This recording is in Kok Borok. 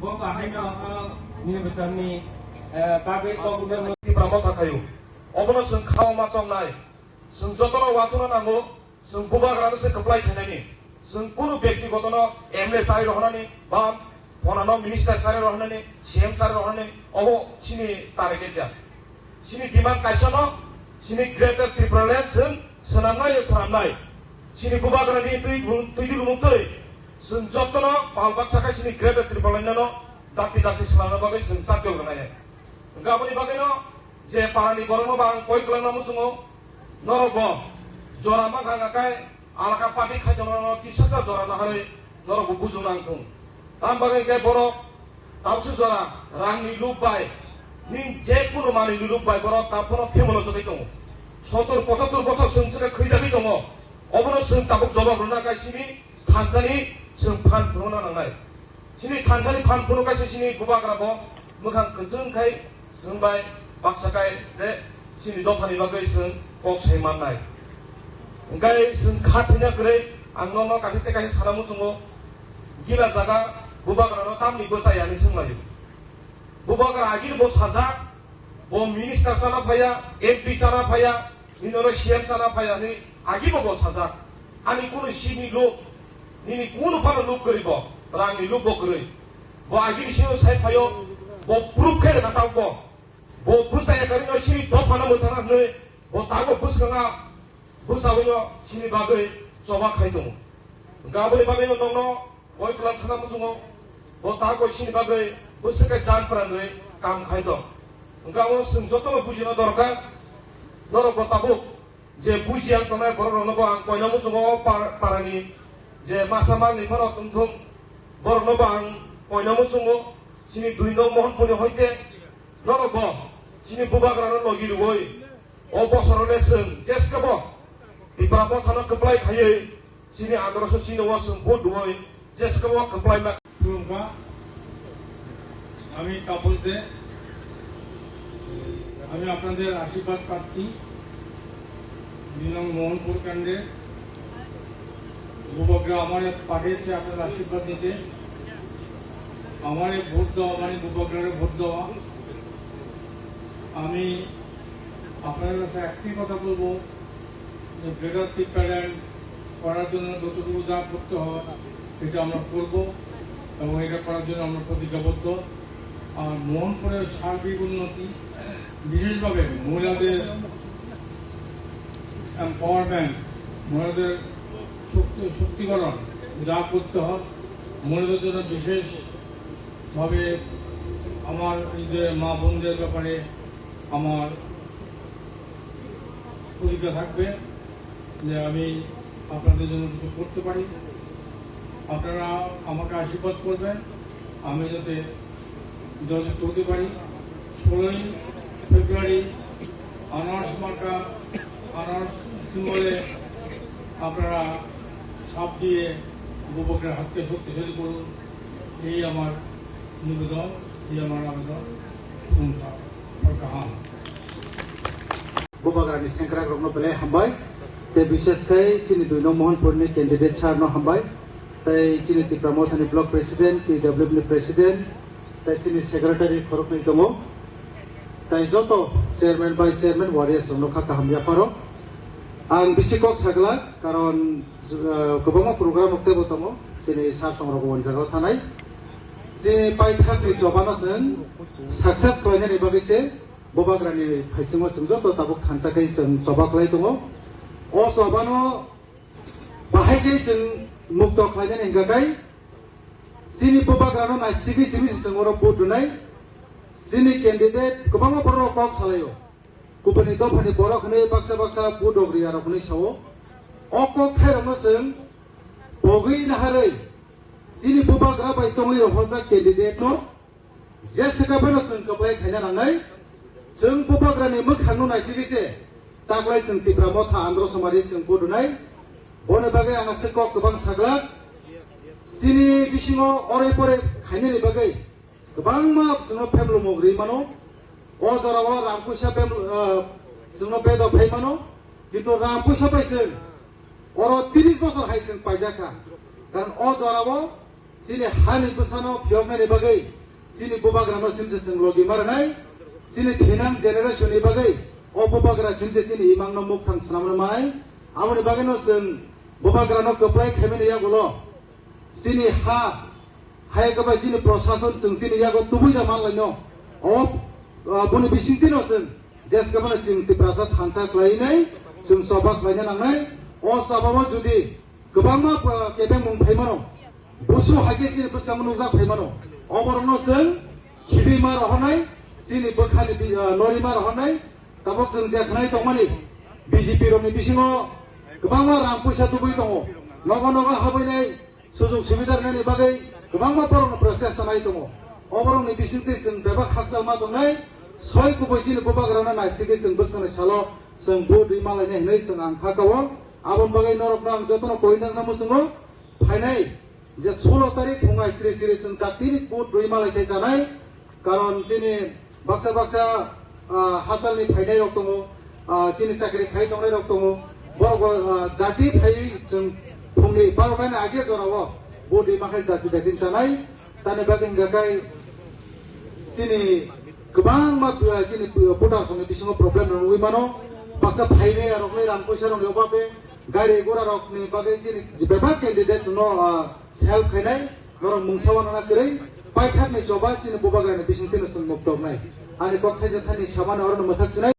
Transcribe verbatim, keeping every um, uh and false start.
Bo bahaino, ah, nini bwcharni, eh, bagwi kok wngkha. Tipra Motha khaio. Obono chwng khao ma chongnai. Chwng jotono uansukna nango. Chwng bubagrano se kwplai khainani. Chwng kunu byaktigotono M L A chari rohornani, ba phonano minister chari rohornani, C M chari rohornani, obo chini target ya. Chini demand kaisano, chini Greater Tipraland chwng swnamnai, swnamnai. Chini bubagrani twi, twi lumung twi, chwng jotono pal baksa khai chini Greater Tipraland no dakti dakti swnamna bagwi chwng chakti rwnai. Hwnkhe aboni bagwino je parani borokno bo ang koi kwlangna muchungo, norok bo jora mankha hwnkha khe alaka party khaitongmano kisasa jora naharwi norok bo bujung nang thung. Tam bagwi hwnkhe borok tabukse jora rangni luk bai, nini je kunu manwini luk bai borok tabukno phemolo jagwi tongo. Sottor pochattor bosor chwng chwkhe khwijagwi tongo. Obono chwng tabuk jobab rwna khe chini thansani chwng phan phunukna nangnai. Chini thansani phan phunuk kaisa chini bubagra bo mwkhang kwchwng khai chwng bai baksa khai de chini dophani bagwi chwng kok sai mannai. Hwnkhe chwng kha thwina kwrwi ang nono kaisa tei kaisa sana muchungo gila jaga bubagrano tamni bwchai ani swnglaio. Bubagra agini bo sajak, bo minister chana phaiya, M P chana phaiya, nini oro C M chana phaiya hinwi agibo bo sajak. Ani kunu sini luk, nini kunu phano luk kwrwi bo, rangni luk bo kwrwi. Bo agini sini sai phaio, bo proof khe rwna tamo bo. Bo bwsaya karino sini dophano mwthangna hwnwi, bo tabuk bwskango bwsawino sini bagwi choba khai tongo. Hwnkhe aboni bagwino nokno Boi kwlwng khna muchungo, bo ta koi sini bagwi bwswk khe jan pranwi kam khai tong. Hwnkhe amo chwng jotono bujina dorkar. Norok bo tabuk je bujiya tongnai borok rokno bo ang koina muchungo o par-, parani je masa mangni phano tongthung, borokno bo ang koina muchungo chini dui nong Mohanpurni hoite norok bo chini bubagrano logi rwui o bosoro le chwng jeskabo Tipra Mothano kwplai khaiwi chini androso chini o chwng vote rwui jeskabo kwplai ma. Khulumkha, আমি তাপস দে, আমি আপনাদের আশীর্বাদ প্রার্থী, দুই নং মোহনপুর কেন্দ্রে। বুবাগ্রা আমারে পাঠিয়েছে আপনাদের আশীর্বাদ নিতে, আমারে ভোট দেওয়া মানে বুবাগ্রারে ভোট দেওয়া। আমি আপনাদের কাছে একটাই কথা বলবো, যে গ্রেটার টিপ্রাল্যান্ড করার জন্য যতটুকু যা করতে হয়, এটা আমরা করব এবং এটা করার জন্য আমরা প্রতিজ্ঞাবদ্ধ। আর মোহনপুরের সার্বিক উন্নতি, বিশেষভাবে মহিলাদের এম্পাওয়ারমেন্ট, মহিলাদের শক্তি, শক্তিকরণ যা করতে হয়, মহিলাদের জন্য বিশেষভাবে আমার এই যে মা বোনদের ব্যাপারে আমার প্রতিজ্ঞা থাকবে যে আমি আপনাদের জন্য কিছু করতে পারি। আপনারা আমাকে আশীর্বাদ করবেন, আমি যাতে জয়যুক্ত হতে পারি। ষোলোই ফেব্রুয়ারি আনারস মার্কা, আনারস সিম্বলে আপনারা ছাপ দিয়ে বুবাগ্রার হাতকে শক্তিশালী করুন, এই আমার নিবেদন, এই আমার আবেদন। Bubagrani sengkrak rokno belai hambai. Tei bises khe chini dui nong Mohanpurni candidate sir no hambai. Tei chini Tipra Mothani block president, T W F ni president, tei chini secretary khoroknwi tongo. Tei joto chairman, vice chairman, warriors rokno kha kaham yapharo. Ang bisi kok sagla, karon, uh, kwbangma program rok teibo tongo. Chini sir songrok o jagao thanai. Chini paithakni chobano chwng success khlainani bagwi se Bubagrani phaisingo chwng joto tabuk thansa khe chwng choba khlai tongo. O chobano bahai khe chwng mukto khlainani hwnkha khe chini Bubagrano naisigwi simi se chwng oro vote rwnai. Chini candidate kwbangma borok kok salaio. Kubuni dophani borok hwnwi baksa baksa vote rok rwya rok hwnwi sao. O kok thairokno chwng pogwi naharwi chini Bubagra bai chongwi rohorjak candidate no je swkang phano chwng kwplai khaina nangnai. Chwng Bubagrani mwkhangno naisigwi se taklai chwng Tipra Motha Andro Somari chwng vote rwnai. Boni bagwi ang aswk kok kwbang saglak. Chini bisingo orai porai khainani bagwi kwbangma chwngno phemlumung rwi mano. O jorao rang puisa phemlu-, ah, chwngno bedo phai mano. Kintu rang puisa bai chwng oro tris bosor hai chwng paijak kha. Karon o jorao Chini hani bwsano phiyoknani bagwi chini bubagrano simse chwng logi ma rwnai. Chini thinang generation ni bagwi o bubagra simse chini imangno mukthang swnamna manai. Aboni bagwino chwng bubagrano kwplai khaimani yagulo chini ha, hai kwbai chini prosason chwng chini yago tubui da manlaino. O, ah, boni bisingtwino chwng jeskabano chwng Tiprasa thansa khlainai, chwng choba khlaina nangnai. O chabao jodi kwbangma, ah, kebengmung phaimano, busu haikhe chini bwskango nukjak phaimano, oborokno chwng khibima rohornai, chini bwkhani bi-, ah, norima rohornai. Tabuk chwng je khnai tongmani, B J P rokni bisingo kwbangma rang puisa tubui tongo, nogo nogo habwinai sujug subida rwnani bagwi kwbangma borokno prochesta nai tongo. O borokni bisingtwi chwng bebak khakchangma tongnai, soi kubui chini bubagrano naisigwi chwng bwskangni salo chwng vote rwima lainai hinwi chwng ang kha kao. Aboni bagwi norokno ang jotono koinakna muchungo phainai je solo tarik phungai sri sri chwng taktini vote rwima laikhe chanai. Karon chini baksa baksa, ah, hachalni phainai rok tongo, ah, chini chakri khai tongnai rok tongo. Borok, ah, dati phai chwng phungni barotani age jorao vote rwima khai dati dati chanai. Tani bagwi hingkha khe chini kwbangma, ah, chini voter songni bisingo problem rok nugwi mano. Baksa phainai rokni rang puisa rokni obab de gari gura rokni bagwi chini bebak candidate no, ah, help khainai. Norok mungsa wana na kwrwi paithakni choba chini bubagrani bisingtwino chwng muktoknai. Ani kok thaisa thani samani orono mwthak sinai.